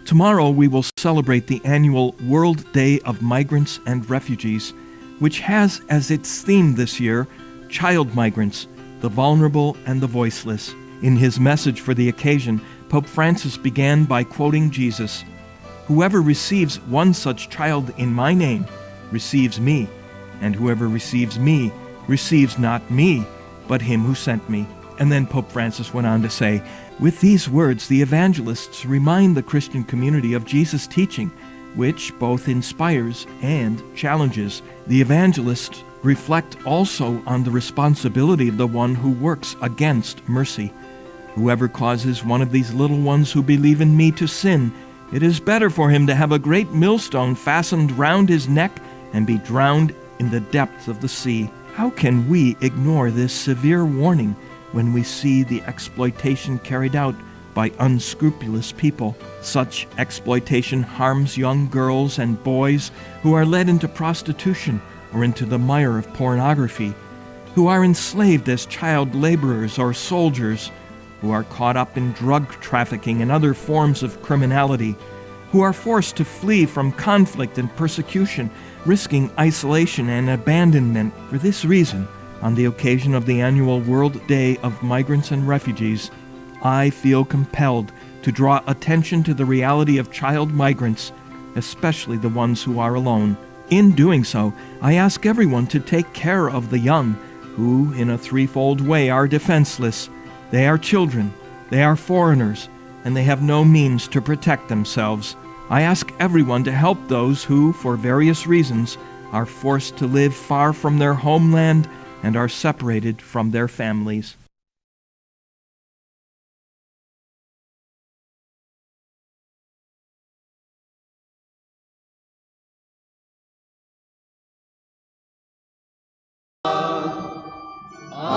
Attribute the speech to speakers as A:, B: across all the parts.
A: Tomorrow we will celebrate the annual World Day of Migrants and Refugees, which has as its theme this year, Child Migrants, the Vulnerable and the Voiceless. In his message for the occasion, Pope Francis began by quoting Jesus, "Whoever receives one such child in my name receives me, and whoever receives me receives not me, but him who sent me." And then Pope Francis went on to say, with these words, the evangelists remind the Christian community of Jesus' teaching, which both inspires and challenges. The evangelists reflect also on the responsibility of the one who works against mercy. Whoever causes one of these little ones who believe in me to sin, it is better for him to have a great millstone fastened round his neck and be drowned in the depths of the sea. How can we ignore this severe warning when we see the exploitation carried out by unscrupulous people? Such exploitation harms young girls and boys who are led into prostitution or into the mire of pornography, who are enslaved as child laborers or soldiers, who are caught up in drug trafficking and other forms of criminality, who are forced to flee from conflict and persecution, risking isolation and abandonment. For this reason, on the occasion of the annual World Day of Migrants and Refugees, I feel compelled to draw attention to the reality of child migrants, especially the ones who are alone. In doing so, I ask everyone to take care of the young, who, in a threefold way, are defenseless. They are children, they are foreigners, and they have no means to protect themselves. I ask everyone to help those who, for various reasons, are forced to live far from their homeland and are separated from their families.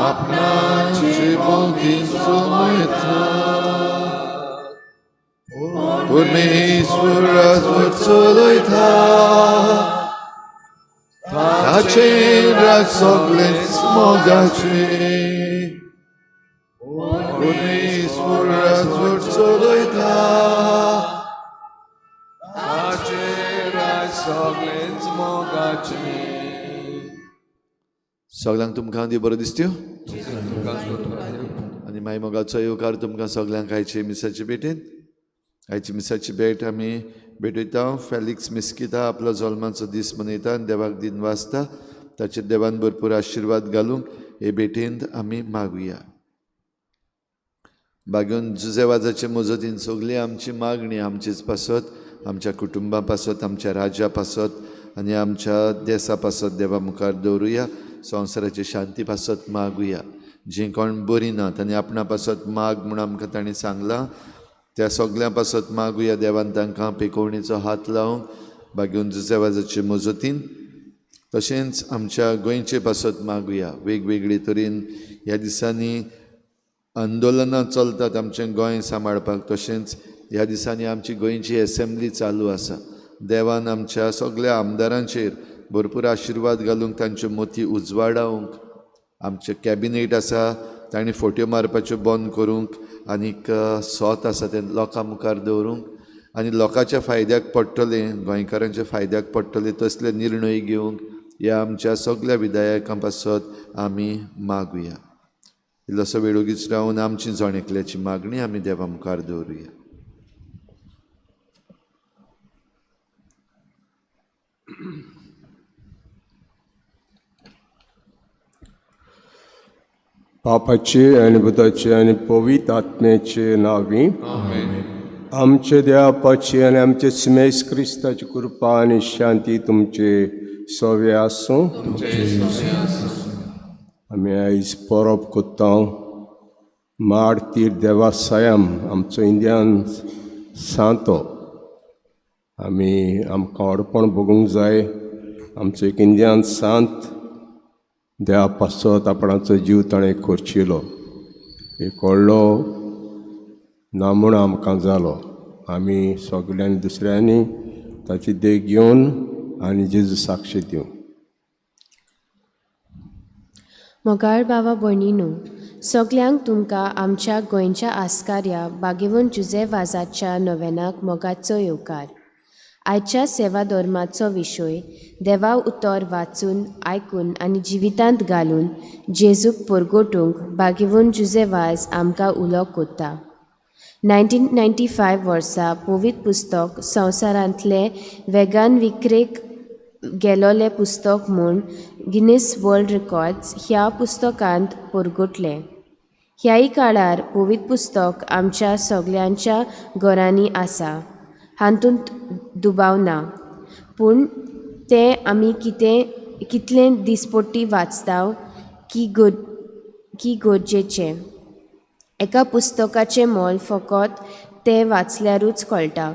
B: आपणाचे मोगीन सोमयता परमेश्वराच चलयता ताचें राज सगळेंच मोगाचें परमेश्वराच चलयता ताचें राज सगळेंच मोगाचें. सगळ्यांक तुमकां देव बरो दिसत्यो आनी मागीर मोगाचो येवकार तुमकां सगळ्यांक आयचे मिसाचे भेटेन. आयची मिसाची भेट आमी भेटयता. फेलिक्स मिस्किता आपलो जल्माचो दीस मनयता आनी देवाक दिन वाचता. ताचेर देवान भरपूर आशिर्वाद घालूंक हे भेटेंत आमी मागुया. बागेवन जुजेवाजाचे मजतीन सगळी आमची मागणी आमचेच पासत, आमच्या कुटुंबा पासत, आमच्या राज्या पासत आनी आमच्या देसा पासत देवा मुखार दवरुया. संवसाराची शांती पासत मागुया. जीं कोण बरीं नात आनी आपणा पासत माग म्हूण आमकां तांणी सांगलां त्या सगळ्यां पासत मागुया. देवान तांकां पेकोवणेचो हात लावंक बागेवन जुजेवाजाचे मजतीन. तशेंच आमच्या गोंयचे पासत मागुया. वेगवेगळे तरेन ह्या दिसांनी आंदोलनां चलतात आमचें गोंय सांबाळपाक. तशेंच ह्या दिसांनी आमची गोंयची एसेंब्ली चालू आसा. देवान आमच्या सगळ्या आमदारांचेर भरपूर आशिर्वाद घालूंक, तांच्यो मोती उजवाडावंक. आमचें कॅबिनेट आसा तांणी फोट्यो मारपाच्यो बंद करूंक आनीक सोत आसा तें लोकां मुखार दवरूंक आनी लोकांच्या फायद्याक पडटलें, गोंयकारांच्या फायद्याक पडटलें तसले निर्णय घेवंक ह्या आमच्या सगळ्या विधायकां पासत आमी मागुया. इल्लोसो वेळ ओगीच रावन आमची जण एकल्याची मागणी आमी देवा मुखार दवरुया.
C: पापाचे आनी भुताचे आनी पवित्र आत्म्याचे नांवी आमचे देवाचे आनी आमचे स्मेस क्रिस्ताची कृपा आनी शांती तुमचे सवे आसूं. आमी आयज परब कोत्ता मार्तीर देवासायम आमचो इंडियन सांतो. आमी आमकां व्हडपण भोगूंक जाय. आमचो एक इंडियन सांत देवा पासत आपणाचो जीव ताणें खर्चिलो. एक व्हडलो नामूण आमकां जालो. आमी सगल्यांनी दुसऱ्यांनी ताची देख घेवन आनी जेजू साक्षी दिवं.
D: मोगाळ बाबा भयणीनू, सगल्यांक तुमकां आमच्या गोंयच्या आस्कार्या बागेवन जुजे वाजाच्या नोवेनाक मोगाचो येवकार. आयच्या सेवा धर्माचो विशय देवा उतर वाचून आयकून आनी जिवितांत घालून जेजूक परगटूंक बागेवन जुजे वाज आमकां उलो कोत्ता. 1995 वर्सा पवित्र पुस्तक संवसारांतलें वेगान विक्रेक गेलोलें पुस्तक म्हूण गिनीस वर्ल्ड रेकॉर्ड्स ह्या पुस्तकांत परगटलें. ह्याय काळार पवित्र पुस्तक आमच्या सगल्यांच्या घरांनी आसा हातूंत दुबाव ना, पूण तें आमी कितें कितलें दिसपट्टी वाचता की गरजेचें. एका पुस्तकाचें मोल फकत तें वाचल्यारूच कळटा.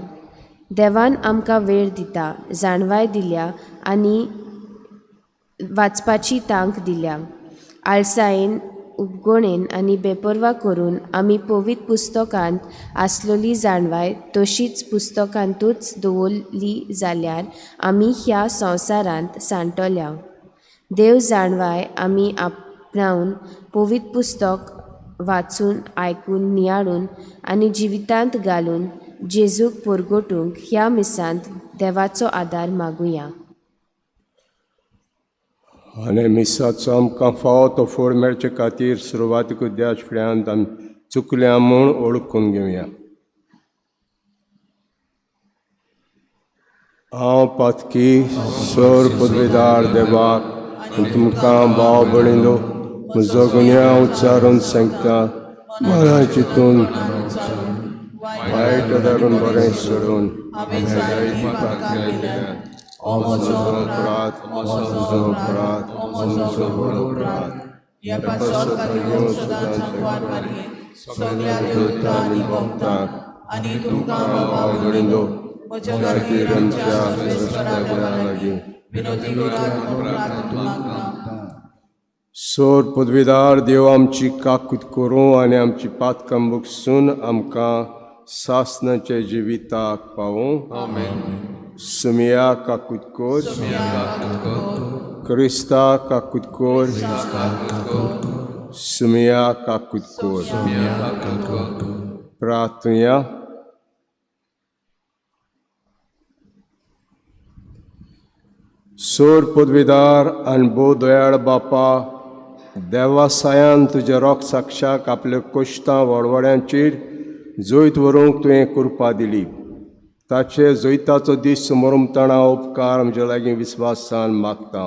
D: देवान आमकां वेळ दिता, जाणवाय दिल्या आनी वाचपाची तांक दिल्या. आळसायेन, उपगणेन आनी बेपर्वा करून आमी पवित्र पुस्तकांत आसलेली जाणवाय तशीच पुस्तकांतूच दवरली जाल्यार आमी ह्या संवसारांत सांठवल्या. देव जाणवाय आमी आपणावन पवित्र पुस्तक वाचून, आयकून, नियाळून आनी जिवितांत घालून जेजूक परगटूंक ह्या मिसांत देवाचो आदार मागुया.
C: आनी मिसाचो आमकां फावो तो फोड मेळचे खातीर सुरवातीक देवाच्या फुड्यांत आमी चुकल्या म्हूण ओळखून घेवया. हांव पातकी सर पदवेदार देवाक तुमकां भाव बळिंदो म्हजो गुन्यांव उच्चारून सांगता, मना चिंतून वायट धरून बरें सोडून हांवें जायतीं पातकां केल्यांत. म्हजो अपराध, म्हजो अपराध, म्हजो व्हड अपराध. ह्या पासत घेवन सदांच सगल्या देवता आनी भक्तांक आनी तुमकां भाव बळिंदो म्हज्या खातीर आमच्या रस्त्या लागीं विनोदी करात. सोर पदवेदार देव आमची काकूत करूं आनी आमची पातकां बगसून आमकां सासनाच्या जिविताक पावूं. सुमिया काकूत कोर, क्रिस्ता काकूत कोर, सुमिया काकूत कोर. प्रार्थुया. सोर पदवेदार आनी भोव दयाळ बापा, देवासायान तुज्या रोग साक्षाक आपल्या कोश्तां वडवड्यांचेर जैत व्हरूंक तुवें कृपा दिली. ताचे जैताचो दीस समोरमताणा उपकार आमच्या लागीं विस्वासान मागता.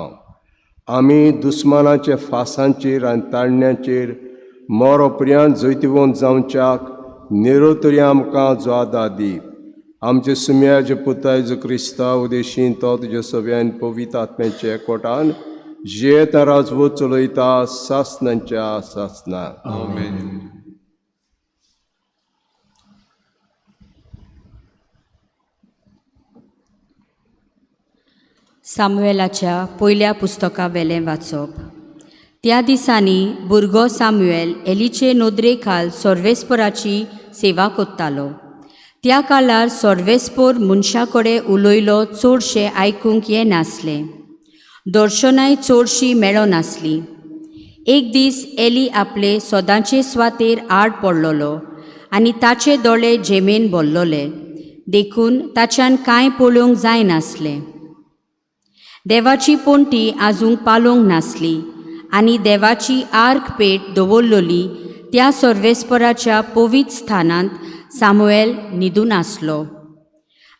C: आमी दुस्मानाचे फासांचेर आनी ताळण्याचेर मोरो पर्यंत जैतिवंत जावच्याक निरोतरी आमकां ज्वादा दी. आमचे सुम्याचे पुताय जो क्रिस्तांव उदेशीन तो तुज्या सव्यान पवित्र आत्म्याचे एकवटान जियेता राजवट चलयता सासनाच्या सासना.
E: सामुएलाच्या पयल्या पुस्तका वेलें वाचप. त्या दिसांनी भुरगो सामुएल एलीचे नदरे खाल सर्वेस्पराची सेवा करतालो. त्या काळार सर्वेस्पोर मनशा कडेन उलयलो चडशें आयकूंक येनासलें, दर्शनाय चडशीं मेळनासलीं. एक दीस एली आपले सदांचे स्वातेर आड पडलेलो आनी ताचे दोळे जेमेन भरलोले, देखून ताच्यान कांय पळोवंक जायनासलें. देवाची पणटी आजूंक पालोवंक नासली आनी देवाची आर्क पेट दवरलोली त्या सर्वेस्पराच्या पवित्र स्थानांत सामुएल न्हिदून आसलो.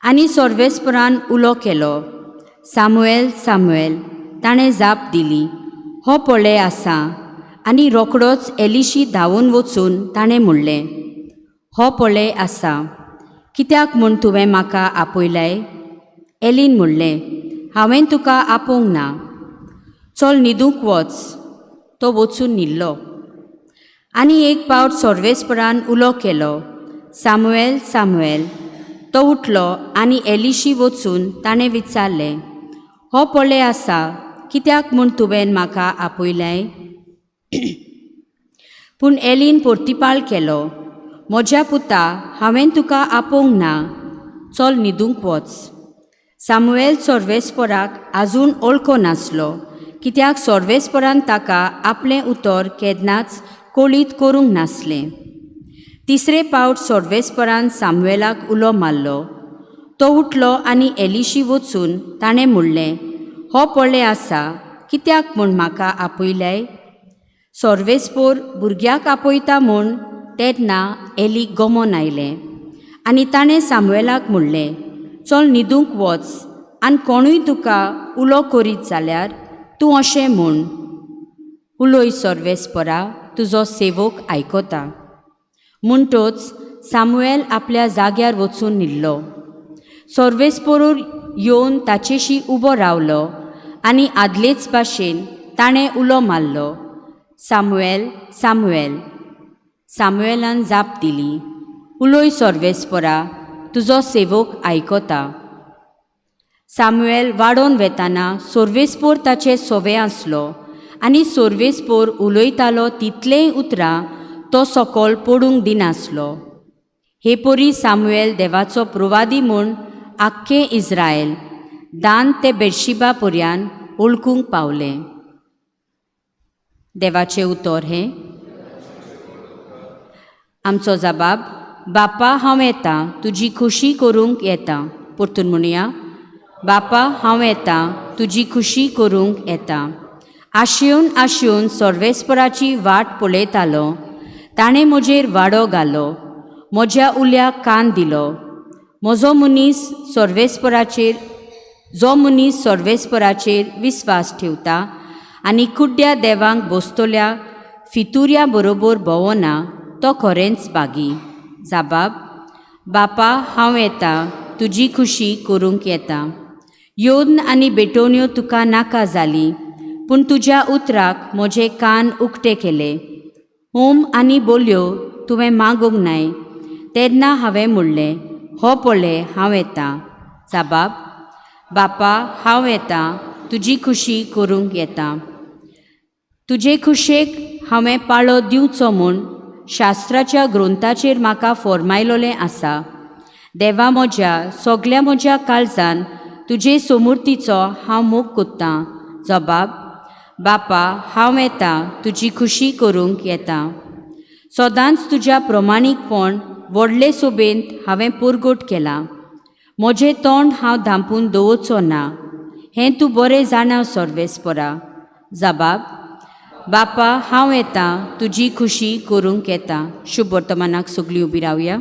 E: आनी सर्वेस्परान उलो केलो, सामुएल सामुएल. ताणें जाप दिली, हो पळय आसा. आनी रोखडोच एलिशी धांवून वचून ताणें म्हणलें, हो पळय आसा, कित्याक म्हूण तुवें म्हाका आपयलाय? एलीन म्हणलें, हांवें तुका आपोवंक ना, चल न्हिदूंक वच. तो वचून न्हिदलो. आनी एक पावट सर्वेस्परान उलो केलो, सामुएल सामुएल. तो उठलो आनी एलिशी वचून ताणें विचारलें, हो पळय आसा, कित्याक म्हूण तुवें म्हाका आपयलाय? पूण एलीन पोर्तिपाळ केलो, म्हज्या पुता, हांवें तुका आपोवंक ना, चल न्हिदूंक वच. सामुएल सर्वेस्पराक आजून ओळखो नासलो, कित्याक सर्वेस्परान ताका आपलें उतर केन्नाच कळीत करूंक नासलें. तिसरे पावट सोर्वेस्परान सामुएलाक उलो मारलो. तो उठलो आनी एलिशी वचून ताणें म्हणलें, हो पळय आसा, कित्याक म्हूण म्हाका आपयल्याय? सोर्वेस्पोर भुरग्याक आपयता म्हूण तेन्ना एलीक गमोन आयलें आनी ताणें सामुएलाक म्हणलें, चल न्हिदूंक वच आनी कोणूय तुका उलो करीत जाल्यार तूं अशें म्हूण, उलय सोर्वेस्परा, तुजो सेवक आयकता. म्हणटच सामुएल आपल्या जाग्यार वचून न्हिदलो. सोर्वेस्पोरूर येवन ताचेशी उबो रावलो आनी आदलेच भाशेन ताणें उलो मारलो, सामुएल, सामुएल. सामुएलान जाप दिली, उलय सोर्वेस्परा, तुजो सेवक आयकता. सामुएल वाडोवन वेताना सोर्वेस्पोर ताचे सोवे आसलो आनी सोर्वेस्पोर उलयतालो तितलेंय उतरां तो सकल पडूंक दिनासलो. हे परी सामुएल देवाचो प्रवादी म्हूण आख्खें इस्रायल दान ते बेर्शिबा पर्यान वळखूंक पावलें. देवाचें उतर हें. आमचो जबाब, बापा हांव येता, तुजी खुशी करूंक येता. परतून म्हणुया, बापा हांव येता, तुजी खुशी करूंक येता. आशेवन आशेवन सोर्वेस्पराची वाट पळयतालो. ताणें म्हजेर वाडो घालो, म्हज्या उल्याक कान दिलो. म्हजो मनीस सोर्वेस्पराचेर, जो मनीस सोर्वेस्पराचेर विस्वास ठेवता आनी कुड्ड्या देवांक बसतल्या फितुर्या बरोबर भोंवना, तो खरेंच बागी. जाबाब, बापा हांव येता, तुजी खुशी करूंक येता. येवन आनी भेटवण्यो तुका नाका जाली, पूण तुज्या उतराक म्हजे कान उक्ते केले. होम आनी बोलयो तुवें मागूंक नाय, तेन्ना हांवें म्हणलें, हो पळय हांव येता. जाबाब, बापा हांव येता, तुजी खुशी करूंक येता. तुजे खुशेक हांवें पाळो दिवचो म्हूण शास्त्राच्या ग्रंथाचेर म्हाका फॉर्मायलोलें आसा. देवा म्हज्या, सगल्या म्हज्या काळजान तुजे सोमुर्तीचो हांव मोग कोत्तां. जबाब, बापा हांव येता, तुजी खुशी करूंक येता. सदांच तुज्या प्रमाणीकपण व्हडले सोबेंत हांवें परगट केलां. म्हजें तोंड हांव धांपून दवरचो ना, हें तूं बरें जाणा सोर्वेस्परा. जबाब, बापा हांव येता, तुजी खुशी करूंक येता. शुभ वर्तमानाक सगळीं उबी रावया.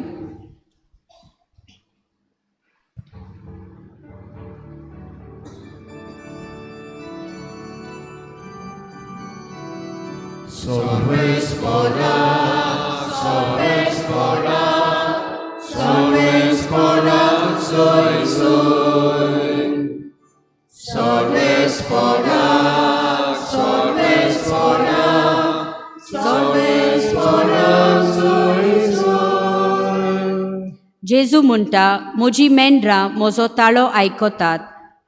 F: Sorvespora, sorvespora, sorvespora, soy, soy. Sorvespora, sorvespora, sorvespora, soy, soy.
E: जेजू म्हणटा, म्हजी मेंढरां म्हजो ताळो आयकतात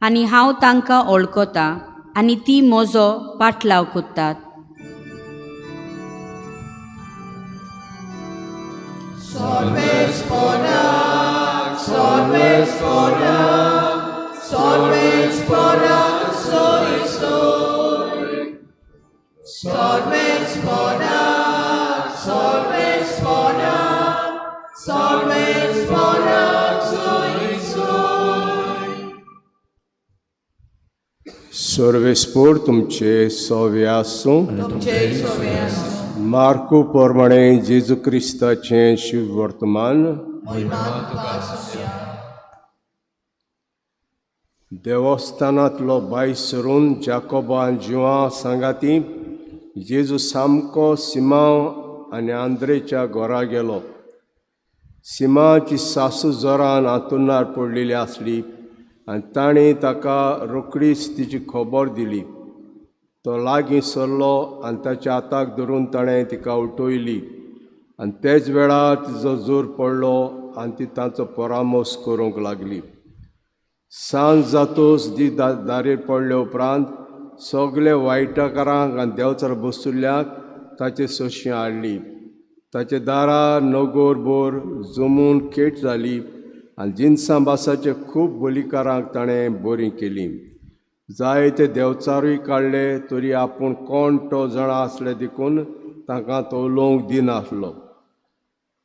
E: आनी हांव तांकां वळखतां आनी ती म्हजो पाटलाव करतात.
F: Sorvespora, sorvespora, sorvespora, soy, soy. Sorvespora, sorvespora, sorvespora, soy, soy.
C: सर्वेस्पोर तुमचे सोवे आसूं. मार्कू प्रमाणे जेजू क्रिस्ताचें शिव वर्तमान. देवस्थानांतलो बाय सरून जाकोबान जिवां सांगाती जेजू सामको सिमांव आनी आंद्रेच्या घरा गेलो. सिमांवची सासू जोरान आंतुरणार पडलेली आसली आनी ताणें ताका रोखडीच तिची खबर दिली. तो लागीं सरलो आनी ताच्या हाताक धरून ताणें तिका उठयली आनी तेच वेळार तिजो जोर पडलो आनी ती तांचो परामर्श करूंक लागली. सांज जातोच दी दारेर पडले उपरांत सगळे वायटकारांक आनी देंवचार बसुल्ल्यांक ताचे सोशीं हाडली. ताचे दारार नगोर बोर जमून खेट जाली आनी जिनसां बासाचे खूब बोलीकारांक ताणें बरीं केलीं. जायते देंवचारूय काडले तरी आपूण कोण तो जाणा आसले देखून तांकां तो उलोवंक दिनासलो.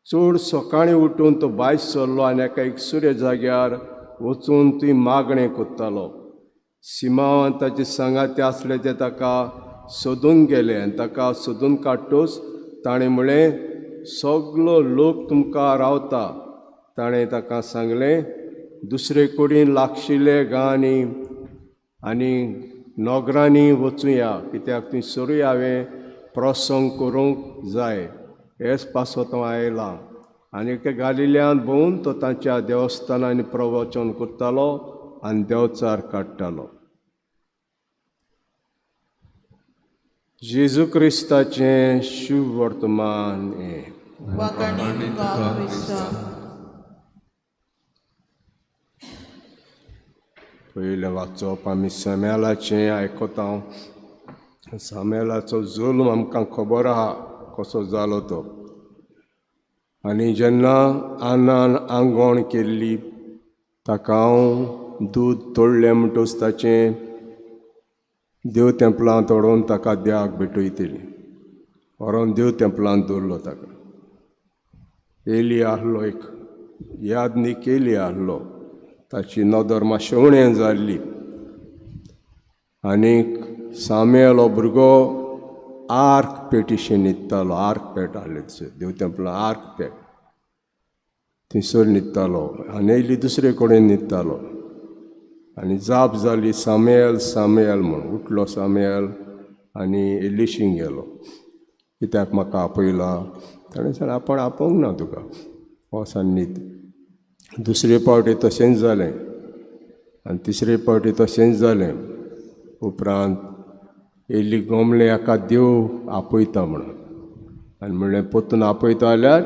C: चड सकाळीं उठून तो भायर सरलो आनी एका एकसुऱ्या जाग्यार वचून थंय मागणें कोत्तालो. सिमांव आनी ताचे सांगाती आसले ते ताका सोदूंक गेले आनी ताका सोदून काडटूच ताणें म्हणलें, सगलो लोक तुमकां रावता. ताणें ताका सांगलें, दुसरे कडेन लागशिल्ले गांवांनी आनी नोगरांनी वचुया, कित्याक थंयसरूय हांवें प्रसंग करूंक जाय, हेच पासत हांव आयलां. आनी एका गालिल्यांत भोंवून तो तांच्या देवस्थानांनी प्रवचन करतालो आनी देंवचार काडटालो. जेजू क्रिस्ताचें शुभ वर्तमान हें.
F: वाखाणी तुका क्रिस्ता.
C: पयलें वाचप आमी सामेलाचें आयकता. सामेलाचो जुल्म आमकां खबर आहा कसो जालो तो. आनी जेन्ना आनान आंगवण केल्ली ताका हांव दूद तोडलें म्हणटूच ताचें देव तेंपलांत व्हरोन ताका देवाक भेटयतली, व्हरोन देव तेंपलांत दवरलो ताका. एली आहलो, एक यादनीक एली आहलो, ताची नदर मातशें उणें जाल्ली. आनीक सामेल हो भुरगो आर्क पेटीशें न्हिदतालो. आर्क पेट आहले देव तेंपलां, आर्क पेट थंयसर न्हिदतालो आनी एली दुसरे कडेन न्हिदतालो. आनी जाप जाली, सामेल सामेल म्हूण. उठलो सामेल आनी एलिशींग गेलो, कित्याक म्हाका आपयला? ताणें सांगलें, आपूण आपोवंक ना तुका, वच आनी न्हीद. दुसरे पावटी तशेंच जालें आनी तिसरे पावटी तशेंच जालें. उपरांत एली गोमले एका देव आपयता म्हणून आनी म्हणलें, परतून आपयता जाल्यार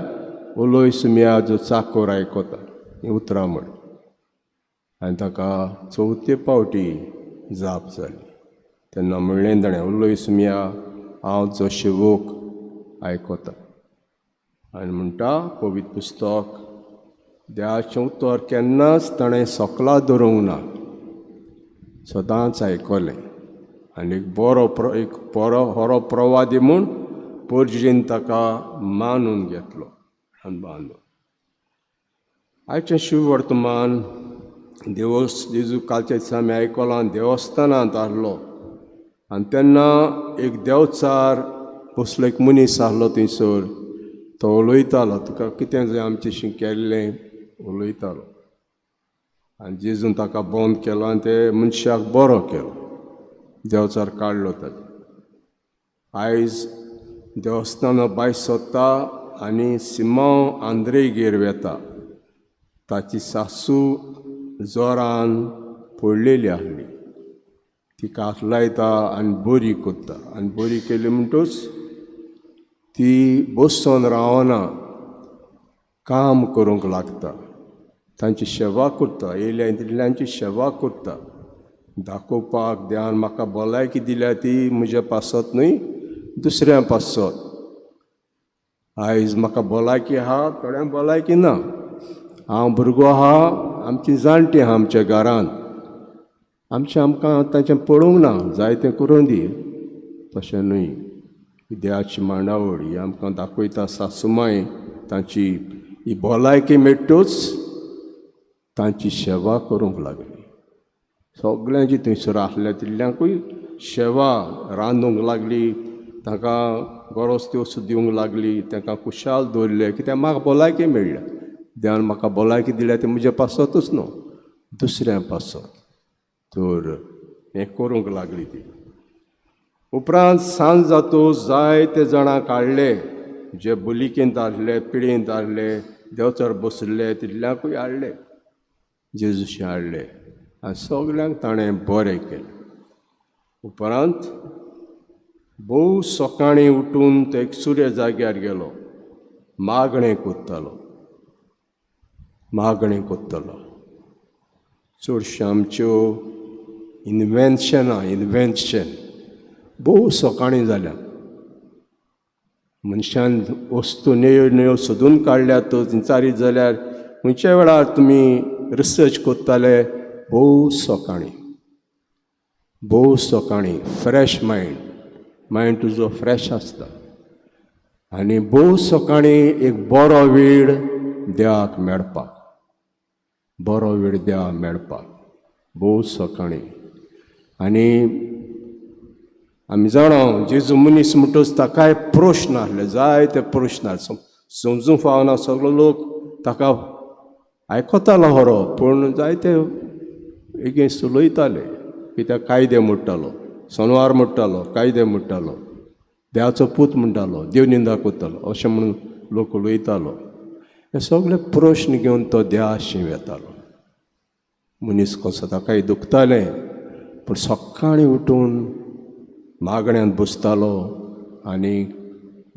C: उलोय सुमया जो चाकोर आयकता हीं उतरां म्हण. आनी ताका चवथे पावटी जाप जाली. तेन्ना म्हणलें ताणें, उलोय सुमया, हांव जो शेवोक आयकता. आनी म्हणटा पवित्र पुस्तक, देवाचें उतर केन्नाच ताणें सकला दवरूंक ना, सदांच आयकलें. आनी एक बरो एक बरो हरो प्रवादी म्हूण पोरजीन ताका मानून घेतलो आनी बांदलो. आयचें शिववर्तमान देवस जेजू कालच्या दिसा आमी आयकलां देवस्थानांत आहलो आनी तेन्ना एक देवचार बसलो, एक मनीस आहलो थंयसर, तो उलयतालो, तुका कितें जाय आमचेशी केल्लें उलयतालो. आनी जेजून ताका बंद केलो आनी ते मनशाक बरो केलो, देवचार काडलो ताजो. आयज देवस्थाना भायर सोदता आनी सिमांव आंद्रेगेर वेता. ताची सासू जोरान पडलेली आहली, तिका हात लायता आनी बरी करता. आनी बरी केली म्हणटूच ती बसून रावना, काम करूंक लागता, तांची सेवा करता, येयल्या तितल्यांची सेवा करता. दाखोवपाक देवान म्हाका भलायकी दिल्या ती म्हज्या पासत न्हय, दुसऱ्या पासत. आयज म्हाका भलायकी आहा, थोड्यांक भलायकी ना. हांव भुरगो आहा, आमची जाणटी आहा आमच्या घरांत, आमचें आमकां तांचें पळोवंक ना, जाय तें करूं दी. तशें न्हय, देवाची मांडावळ ही आमकां दाखयता. सासुमाय तांची ही भलायकी मेळटूच तांची सेवा करूंक लागली. सगल्यांची थंयसर आसल्या तितल्यांकूय सेवा रांदूंक लागली, तांकां गरज त्यो दिवंक लागली, तांकां खुशाल दवरले, कित्याक म्हाका भलायकी मेळ्ळ्या, देवान म्हाका भलायकी दिल्या ती म्हज्या पासतूच न्हू, दुसऱ्या पासत. तर हें करूंक लागली ती. उपरांत सांज जातूच जायते जाणां काडले, जे बुलिकेंत आहले, पिळेंत आहले, देवचार बशिल्ले तितल्यांकूय हाडले, जेजूशी हाडले आनी सगल्यांक ताणें बरें केलें. उपरांत भोव सकाळीं उठून तो एकसुऱ्या जाग्यार गेलो, मागणें कोत्तालो, मागणें कोत्तालो. चडश्यो आमच्यो इन्वेन्शनां, इन्वेन्शन भोव सकाळीं जाल्या. मनशान वस्तू नव्यो नव्यो सोदून काडल्यात, विचारीत जाल्यार खंयच्या वेळार तुमी रिसर्च कोत्ताले? भोव सकाळीं, भोव सकाळीं. फ्रेश मायंड, मायंड तुजो फ्रेश आसता. आनी भोव सकाळीं एक बरो वेळ देवाक मेळपाक, बरो वेळ देवाक मेळपाक भोव सकाळीं. आनी आमी जाणा जेजू मनीस म्हणटच ताकाय प्रश्न आसले, जायते प्रश्न आसले, समजूंक फावना. सगलो लोक ताका आयकतालो खरो, पूण जायते एगेन्स्ट उलयताले, कित्याक कायदे मोडटालो, सोनवार मोडटालो, कायदे मोडटालो, देवाचो पूत म्हणटालो, देव निंदा करतालो, अशें म्हणून लोक उलयतालो. हे सगळे प्रश्न घेवन तो देवाशी वेतालो. मनीस कसो ताकाय दुखतालें, पूण सकाळीं उठून मागण्यांत बसतालो आनी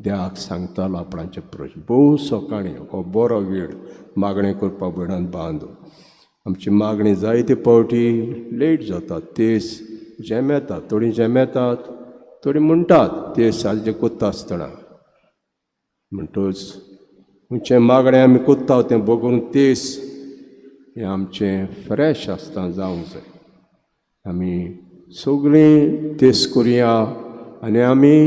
C: देवाक सांगतालो आपणाचे प्रश्न. भोव सकाळीं हो बरो वेळ मागणें करपाक वेळान बांदू. आमची मागणी जायते फावटी लेट जाता, तेस जेमेतात, थोडीं जेमेतात, थोडीं म्हणटात तेस सारकें कोत्ता आसतना. म्हणटच खंयचें मागणें आमी कोत्ता तें बगून तेस हें आमचें फ्रेश आसता जावंक जाय. आमी सगळीं तेस करुया आनी आमी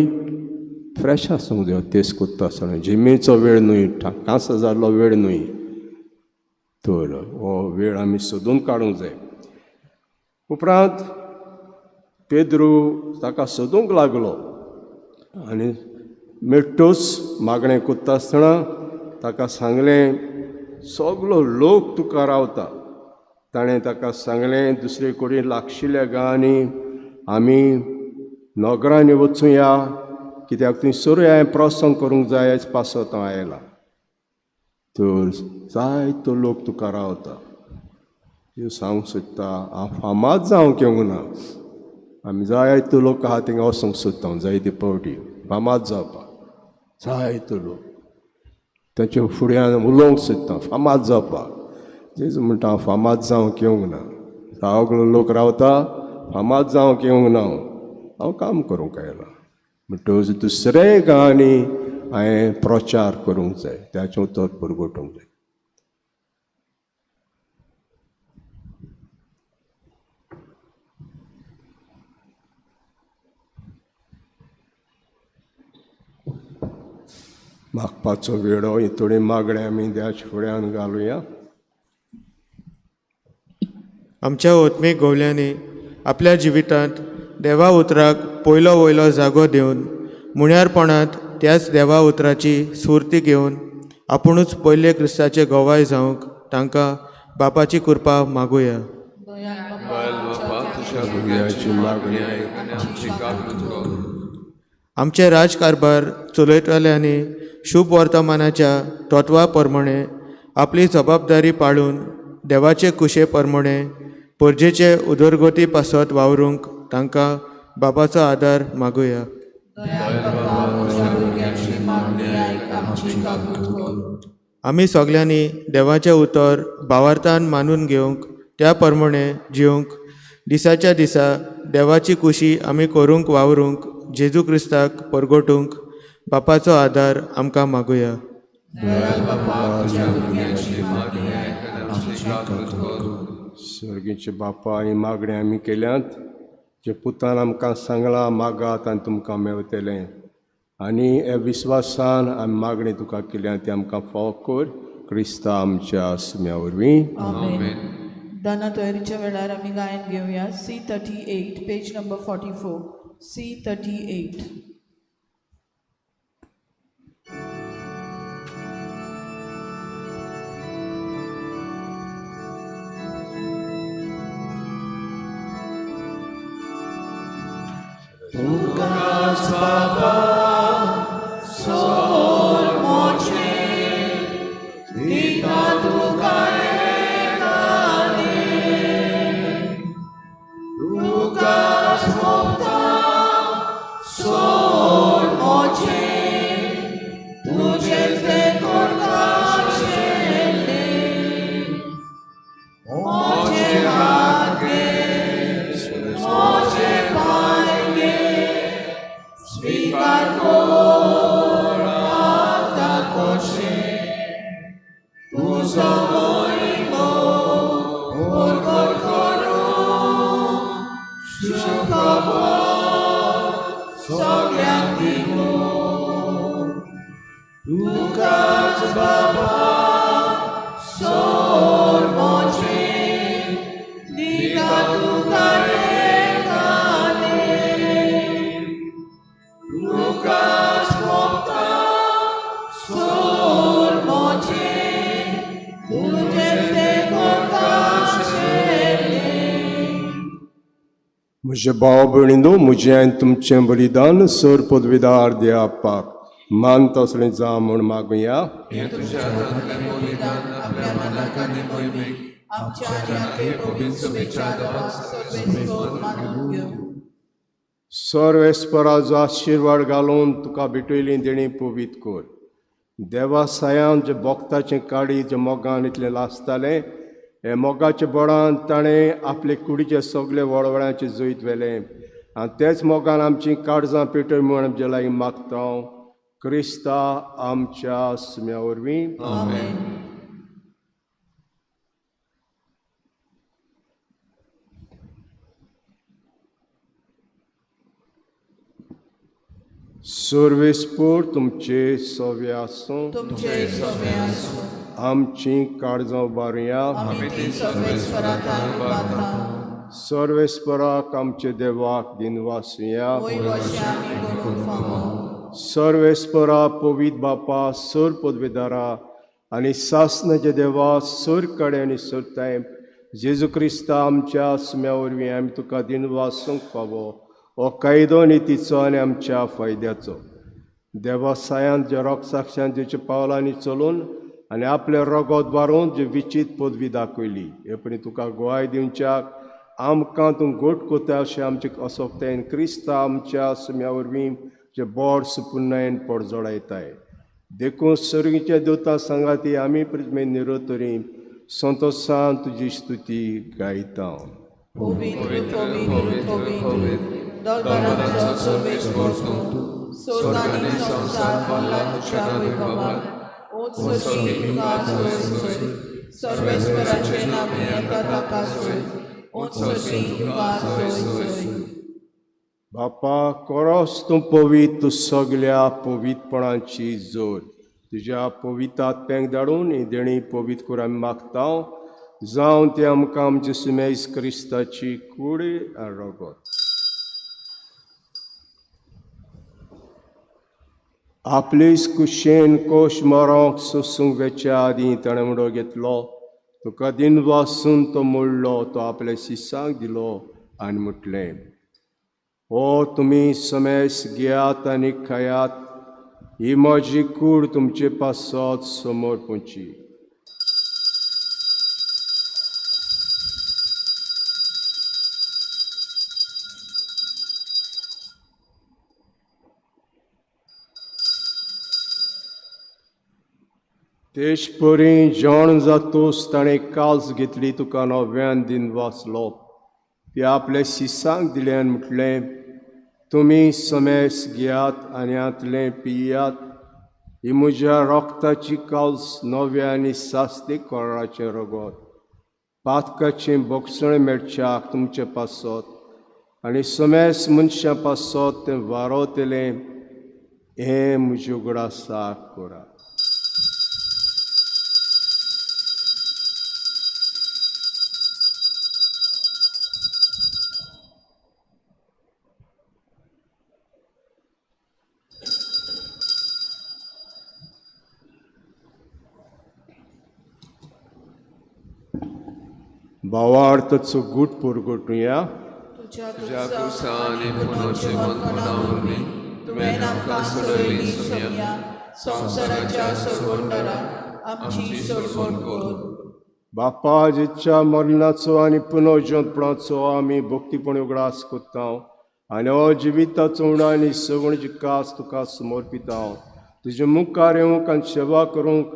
C: फ्रेश आसूंक जाय तेस कोत्ता आसतना. जिमेचो वेळ न्हय, कांस जाल्लो वेळ न्हय, तर हो वेळ आमी सोदून काडूंक जाय. उपरांत पेद्रू ताका सोदूंक लागलो आनी मेट्टोच मागणें कोत्ता आसतना ताका सांगलें, सगलो लोक तुका रावता. ताणें ताका सांगलें, दुसरे कडेन लागशिल्ल्या गांवांनी आमी नगरांनी वचुया, कित्याक थंयसरूय हांवें प्रसंग करूंक जाय पासत हांव आयलां. तर जायतो लोक तुका रावता. त्यो सांगूंक सोदता हांव फामाद जावंक येवंक ना. आमी जायतो लोक आहा थिंगा वचूंक सोदता हांव, जायते फावटी फामाद जावपाक, जायतो लोक तांच्या फुड्यान उलोवंक सोदता फामाद जावपाक. जेजू म्हणटा हांव फामाद जावंक येवंक ना, सगलो लोक रावता, फामाद जावंक येवंक ना, हांव काम करूंक आयलां. म्हणटच दुसरे गांवांनी हांवें प्रचार करूंक जाय, ताचें उतर परगटूंक जाय. मागपाचो वेळो, ही थोडी मागणें आमी देवाच्या फुड्यान घालुया.
G: आमच्या ओत्मीक गोवल्यांनी आपल्या जिवितांत देवा उतराक पयलो वयलो जागो दिवन मुण्यारपणांत त्याच देवा उतराची स्फूर्ती घेवन आपुणूच पयले क्रिस्ताचे गवाय जावंक तांकां बापाची कृपा मागुया. आमचे राजकारभार चलयतल्यांनी शुभ वर्तमानाच्या तत्वा प्रमाणे आपली जबाबदारी पाळून देवाचे कुशे प्रमाणे परजेचे उदरगती पासत वावरूंक तांकां बापाचो आदार मागुया. आमी सगल्यांनी देवाचें उतर भावार्थान मानून घेवंक त्या प्रमाणे जिवंक दिसाच्या दिसा देवाची कुशी आमी करूंक वावरूंक जेजू क्रिस्ताक परगटूंक बापाचो आदार आमकां मागुया.
C: सर्गीचे बापा, ही मागणें आमी केल्यात, जे पुतान आमकां सांगलां मागात आनी तुमकां मेवतलें, आनी ह्या विस्वासान आमी मागणें तुका केल्या ती आमकां फावो कर, क्रिस्ता आमच्या आसम्या वरवीं.
F: दाना तयारीच्या वेळार आमी गायन घेवया. C38 page number 44, C38.
B: तुकाच बाबा सोल मोचे दिता तुका एकाने, तुकाच सोंपता सोल मोचे तुजेच तें करताशेलें, मोचे हात घे मोचे पांय घे, स्वीकार कर आतां कशें तुजो मोहिमो परगट करूं, शुभ खबर सगल्यांक दिवूं.
C: म्हजे भाव भयणींनो, म्हजें आनी तुमचें बलिदान सर पदवीदार देवापाक मान तसलें जावं म्हूण मागुया. सर्वेस्पराचो आशिर्वाद घालून तुका भेटयली देणी पवीत कर. देवा सायान जे भक्ताचें काडी जे मोगान इतलें लासतालें, हे मोगाच्या बळान ताणें आपले कुडीचे सगळे वळवळ्यांचे जैत व्हेलें आनी तेच मोगान आमची काळजां पेटय म्हूण आमचे लागीं मागता क्रिस्ता आमच्या सुम्या वरवीं. सर्वेस्पोर तुमचे सवे आसूं, आमची काळजां उबारुया. सर्वेस्पराक आमचे देवाक दिनवासुया. सर्वेस्परा पवीत बापा सर पदवेदारा आनी सासनाच्या देवा सर कडे आनी सरताय जेजू क्रिस्ता आमच्या सुम्या वरवीं आमी तुका दिनवासूंक फावो हो कायदो नितीचो आनी आमच्या फायद्याचो. देवा सायान जे रोगसाक्षान जेच्या पावलांनी चलून आनी आपले रगत वारोवन जे विचीत पदवी दाखयली हे पणी तुका गोवाय दिवच्याक आमकां तूं गोट कोता अशें आमचे असोक्तायेन क्रिस्ता आमच्या सुम्या वरवीं जे बोड सुपुन्नायन पडजोडायताय. देखून सर्गीच्या देवता सांगाती आमी प्रितमे निरोतरी संतोसान तुजी स्तुती गायता. बापा कोरोस तूं पवीत, तूं सगल्या पवीतपणाची जोड. तुज्या पवितात पेंक धाडून ही देणी पवीत करून आमी मागता जावन ते आमकां आमचे सुमेज क्रिस्ताची कूड आनी रगत. आपलेच कुशेन कोश मरोंक सोसूंक वेच्या आदीं ताणें मुडो घेतलो, तुका दिनवासून तो मोडलो, तो आपल्या शिसांक दिलो आनी म्हटलें, ओ तुमी समेस घेयात आनी खायात, ही म्हजी कूड तुमचे पासत समोर पोंची. तेशपरी जेवण जातूच ताणें काल्स घेतली, तुका नव्यान दिन वाचलो, ती आपल्या शिसांक दिलें आनी म्हटलें, तुमी समेस घेयात आनी हांतलें पियात, ही म्हज्या रक्ताची काल्स नव्या आनी सास्ती कोराचें रगत, पातकाचें बोगसण मेळच्याक तुमचे पासत आनी समेस मनशां पासत तें वारोतलें, हें म्हज्या उगडासाक करात. भावार्थाचो गूट पुरगुटुया.
H: तुज्या क्रुसा आनी पुनर्जिवंतपणा वरवीं तुवें आमकां सोडयली सुम्या,
F: संवसाराच्या सोडवणदारा आमची सोडवण कर.
C: बापा, जेच्या मरणाचो आनी पुनर्जिवंतपणाचो आमी भक्तीपणी उगडास करता आनी हो जिविताचो उणो आनी सवणची कास तुका समर्पिता. तुजे मुखार येवंक आनी सेवा करूंक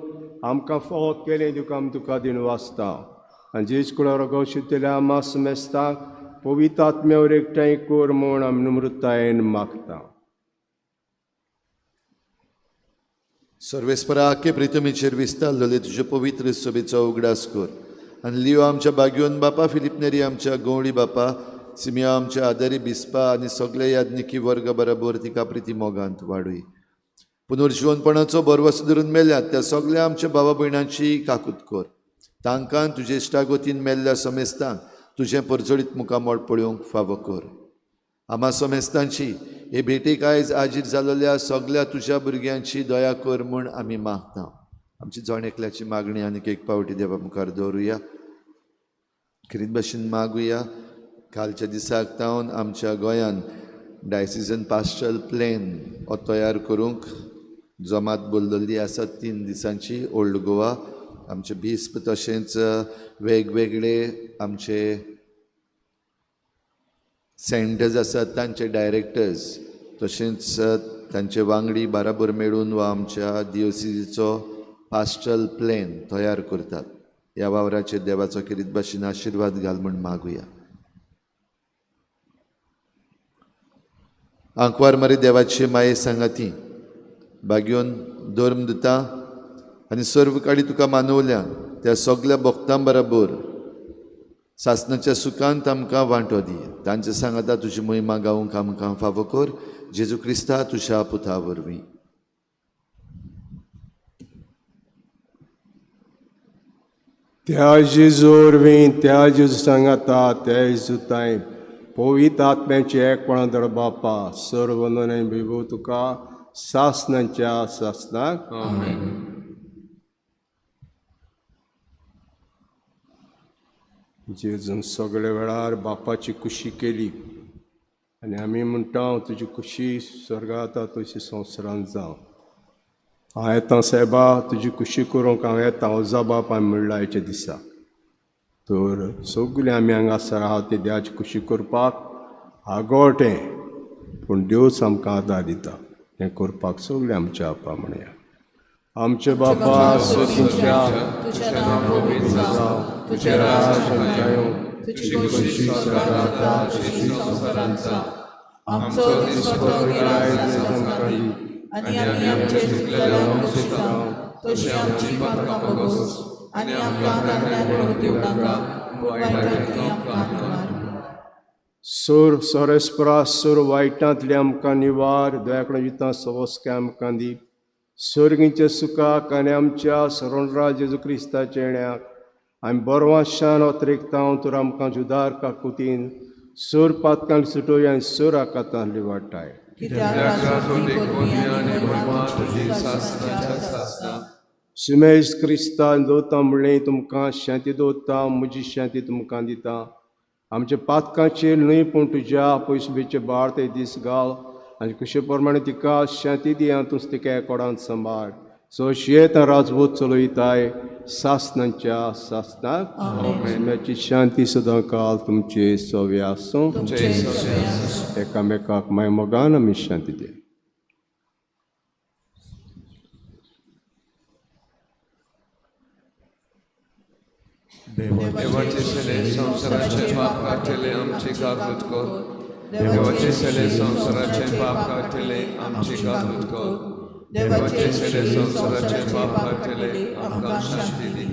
C: आमकां फावो केलें तुका आमी तुका दिनवासता. आनी जेज कुळार रगोशितल्या आमा मेस्ताक पवित्र आत्म्यावर एकठांय कर म्हूण आमी नम्रतायेन मागता.
B: सर्वेस्परा आखे प्रितमीचेर विस्तारलेले तुजे पवित्र सभेचो उगडास कर आनी लियो आमच्या बागयोन बापा, फिलीप नेरी आमच्या गवळी बापा, सिमिया आमच्या आदारी बिस्पा आनी सगळे याज्ञिकी वर्ग बरोबर तिका प्रिती मोगांत वाडय. पुनर्जिवनपणाचो भरवंसो धरून मेल्यात त्या सगळ्या आमच्या भावा भयणांची काकूत कर. तांकां तुजे इश्टागतीन मेल्ल्या समेस्तांक तुजें परजळीत मुखामळ पळोवंक फावो कर. आमा समेस्तांची हे भेटेक आयज आजीर जाल्ल्या सगळ्या तुज्या भुरग्यांची दया कर म्हूण आमी मागता. आमची जण एकल्याची मागणी आनीक एक पावटी देवा मुखार दवरुया. खेरीत भाशेन मागुया. कालच्या दिसाक तावन आमच्या गोंयान डायसिजन पास्टरल प्लॅन हो तयार करूंक जमात बोल्लली आसा 3 दिसांची. ओल्ड गोवा आमचे बिस्प तशेंच वेगवेगळे आमचे सेंटर्स आसात तांचे डायरेक्टर्स तशेंच तांचे वांगडी बाराबर मेळून वा आमच्या डिओसीजीचो पास्टरल प्लॅन तयार करतात. ह्या वावराचेर देवाचो खेरीत भाशेन आशिर्वाद घाल म्हूण मागुया. आंकवार मारी देवाची माये सांगाती बागयोन धर्म दिता आनी सर्व काडी तुका मानवल्या त्या सगल्या भक्तां बराबर सासनाच्या सुखांत आमकां वांटो दी. तांचे सांगाता तुजी महिमा गावंक आमकां फावो कर. जेजू क्रिस्ता तुज्या पुता वरवीं.
C: त्या जेजू वरवीं, त्या जेजू सांगाता, त्या जेजू तांय पवित्र आत्म्याचे एकपणा दर बापा सर्व वंदन विभू तुका सासनाच्या सासनाक. जेजून सगळे वेळार बापाची कुशी केली आनी आमी म्हणटा तुजी कुशी स्वर्गांत तशी संवसारांत जावं. हांव येता सायबा तुजी कुशी करूंक हांव येता वजा बाप आमी म्हणला हेच्या दिसा. तर सगळीं आमी हांगासर आहा ते देवाची कुशी करपाक आगोटें, पूण देवच आमकां आदार दिता हें करपाक. सगळें आमच्या आपा म्हणया. आमचे बापा सोदींच्या
F: तुझें नांव पवित्र जावं, तुझें राज्य येवं, तुजी कुशी स्वर्गांत जाता तशी संवसारांत जावं. आमचो दिसपट्टो गिरास आमकां दी आनी आमी आमचे चुकलेल्यांक बक्षिता तशी आमची पातकां भोगोस आनी आमकां तांतल्यान पडूंक दिवं नाका, पूण वायटांतली आमकां निवार.
C: सोर सोरेस्परा सोर वायटांतली आमकां निवार. दयाकडे जिता सवस्के आमकां दी. सोर्गींच्या सुखाक आनी आमच्या सरणराज जेजू क्रिस्ताच्या येण्याक आमी बरवाशान अत्रेकता तर आमकां जुदार काकुतीन सोर पातकांक सुटोवया आनी सोर आकातांतली वाटाय. सुमेश क्रिस्तान दवरता म्हणलें तुमकां शांती दवरता, म्हजी शांती तुमकां दिता. आमच्या पातकांचेर न्हय पूण तुज्या पयसुबेचे बाळ ते दीस घाल आनी कुशे प्रमाणे तिका शांती दी आनी तूं तिका एकोडान सांबाळ. सो शेत राजवत चलयताय सासनाच्या सासनाक. सुम्याची शांती सदां काल तुमचे सवे आसूं. एकामेकाक माय मोगान आमी शांती दी.
H: देवाचे सेले संवसाराचे पाप काडटले आमची काकूत कर. देवाचे सेले संवसाराचे पाप काडटले आमची काकूत कर. देवाचे सेले संवसाराचे पाप काडटले आमकां शांती दी.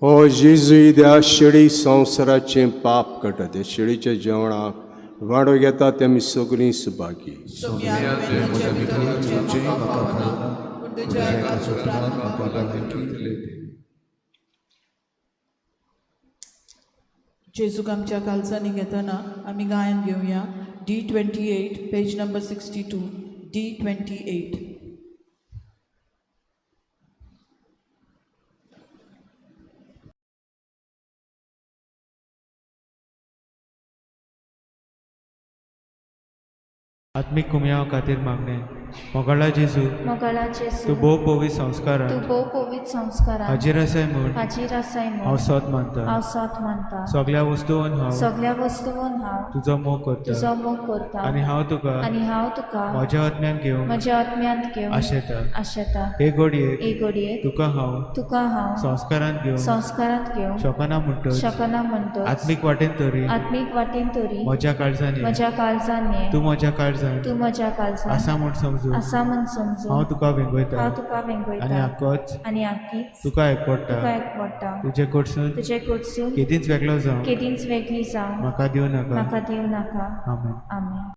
C: हो जेजू त्या शेळी संवसाराचें पाप काडटा, त्या शेळीच्या जेवणाक वांटो घेता ते आमी सगळीं सुभागी.
F: जेजूक आमच्या कालसांनी घेतना आमी गायन घेवया. D28 page number 62 D28.
G: आत्मीक कुमयाव खातीर मागणें. मोगाळा जेजू,
I: मोगाळा जेजू,
G: तूं भोव पवित्र संस्कारान,
I: तूं भोव पवित्र संस्कारान
G: हाजीर आसाय म्हूण,
I: हाजीर आसाय म्हूण
G: हांव सोद मानता,
I: हांव सोद मानता.
G: सगळ्या वस्तून हांव,
I: सगळ्या वस्तून हांव
G: तुजो मोग करता,
I: तुजो मोग करता.
G: आनी हांव तुका,
I: आनी हांव तुका
G: म्हज्या आत्म्यान घेवंक,
I: म्हज्या आत्म्यांत घेवंक
G: आशेता,
I: आशेता.
G: हे घडयेक,
I: हे घडयेक
G: तुका हांव,
I: तुका हांव
G: संस्कारांत घेवंक,
I: संस्कारांत घेवंक
G: शकना म्हणटच,
I: शकना म्हणटच,
G: आत्मीक वाटेन तरी,
I: आत्मीक वाटेन तरी
G: म्हज्या काळजान ये,
I: म्हज्या काळजान ये,
G: तूं म्हज्या काळजान,
I: तूं म्हज्या काळजान
G: आसा म्हूण समजून,
F: समजून
I: आसा म्हूण समजून
F: हांव तुका वेंगयता
I: हांव तुका
F: आनी
I: वेंगयता
F: आकोच
I: आनी आकीच
F: तुका एकवडटा.
I: तुका एकवडटा.
F: तुजे कडसून
I: तुजे कडसून
F: केदींच वेगळो जावं
I: केदींच वेगळी जावं
F: म्हाका दिवं नाका.
I: म्हाका दिवं नाका.
F: आमेन.
I: आमेन.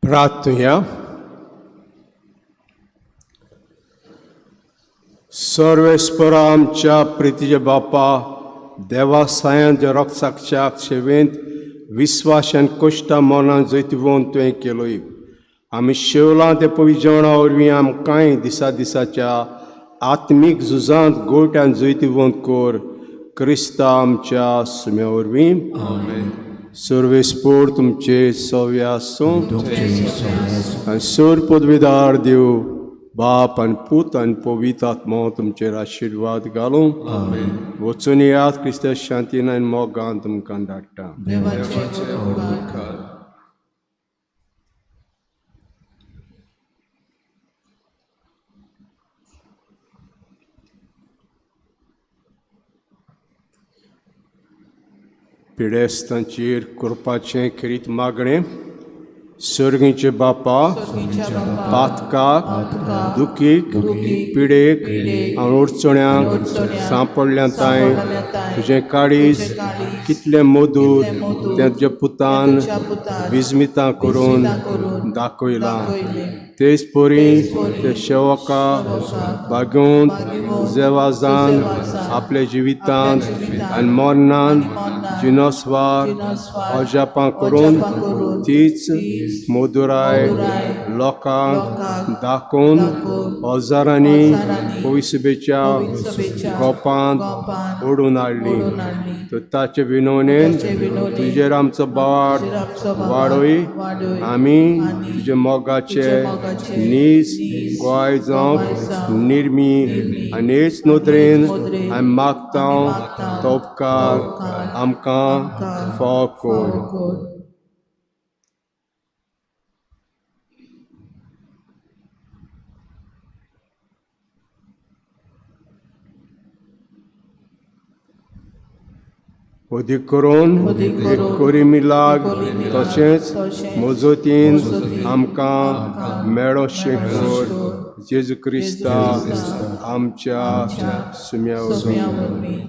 C: प्रार्थुया. सर्वेस्परा आमच्या प्रितीच्या बापा देवा सायान ज्या रक्साच्या सेवेंत विस्वास आनी कश्टा मनान जैतिवंत तुवें केलोय. आमी शेवलां ते पवित्र जेवणा वरवीं आमकांय दिसा दिसाच्या आत्मीक झुजांत गोट्यान जैतिवंत कर क्रिस्ता आमच्या सुम्या वरवीं. सर्वेस्पोर तुमचे सव्य आसूं आनी सोर पदवीदार देव बाप आनी पूत आनी पवित्र आत्मो तुमचेर आशिर्वाद घालूं. वचून येयात क्रिस्ता शांतीन आनी मोगान तुमकां धाडटा. पिडेस्तांचेर करपाचें खेरीत मागणें. सर्गीचे बापा पातकाक दुखीक पिडेक आनी अडचण्यांक सांपडल्या तांय तुजें काळीज कितलें मधूर तें तुज्या पुतान विस्मितां करून दाखयलां. तेच परी ते शेवका बागोवन जेवाजान आपल्या जिवितांत आनी मरणान जिनोस्वार अजापां करून तीच मधुराय लोकांक दाखोवन हजारांनी पविसभेच्या गोपांत ओडून हाडली. तर ताचे विनवणेन तुजेर आमचो बावाट वाडय. आमी तुजे मोगाचे नीज गोवाय जावंक निर्मी आनी हेच नदरेन आमी मागता तो उपकार आमकां फावो कर. अदीक करून कोरी लाग तशेंच मजतीन आमकां मेळो शेखर जेजू क्रिस्ता आमच्या सुम्या वरवीं.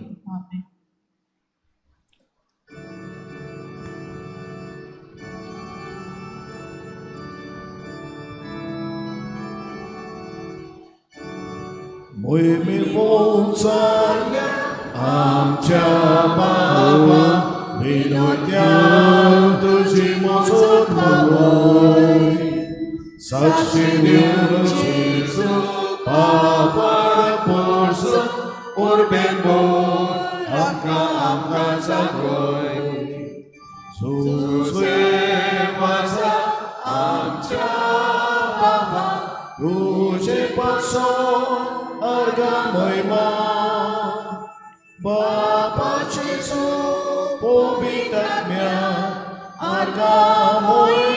J: आमच्या बाबा विनोद्यान तुजी मजत मागोय साक्षी दिवन जेजू पापार पोरसून उर्बेन बोल आमकां तुजे पासत अर्गां मोहिमा बापाचे सो पवित्र आत्म्या अर्गां मोहिमा.